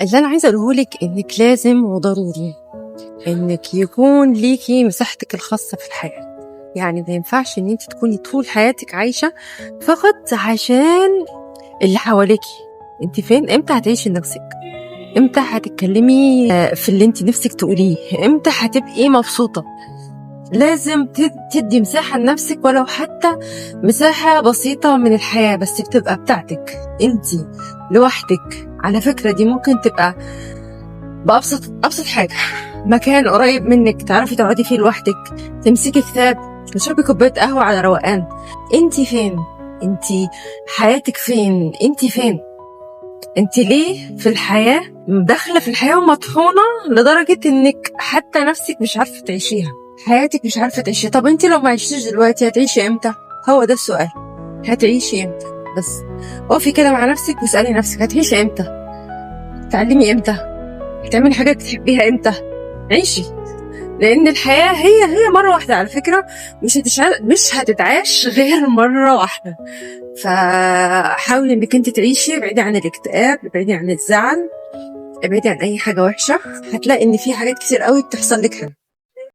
اللي انا عايزه اقوله لك انك لازم وضروري انك يكون ليكي مساحتك الخاصة في الحياه. يعني ما ينفعش ان انت تكوني طول حياتك عايشه فقط عشان اللي حواليكي. انت فين؟ امتى هتعيشي لنفسك؟ امتى هتتكلمي في اللي انت نفسك تقوليه؟ امتى هتبقي مبسوطة؟ لازم تدي مساحة لنفسك، ولو حتى مساحة بسيطة من الحياة، بس بتبقى بتاعتك انت لوحدك. على فكرة دي ممكن تبقى بأبسط أبسط حاجة، مكان قريب منك تعرفي تقعدي فيه لوحدك، تمسكي كتاب، تشربي كوباية قهوة على روقان. انت فين؟ انت حياتك فين؟ انت فين؟ انت ليه في الحياة داخلة في الحياة ومطحونة لدرجة انك حتى نفسك مش عارفة تعيشيها، حياتك مش عارفة تعيشيها؟ طب انت لو ما عشتيش دلوقتي هتعيشي امتى؟ هو ده السؤال، هتعيشي امتى؟ بس اقفي كده مع نفسك واسألي نفسك، هتعيشي امتى؟ تعلمي امتى؟ هتعملي حاجات بتحبيها امتى؟ عيشي، لان الحياة هي هي مرة واحدة على فكرة، مش هتتعاش غير مرة واحدة. فحاولي انك انت تعيشي، ابعدي عن الاكتئاب، ابعدي عن الزعل، ابعدي عن اي حاجة وحشة. هتلاقي ان في حاجات كتير قوي بتحصل لك حلو.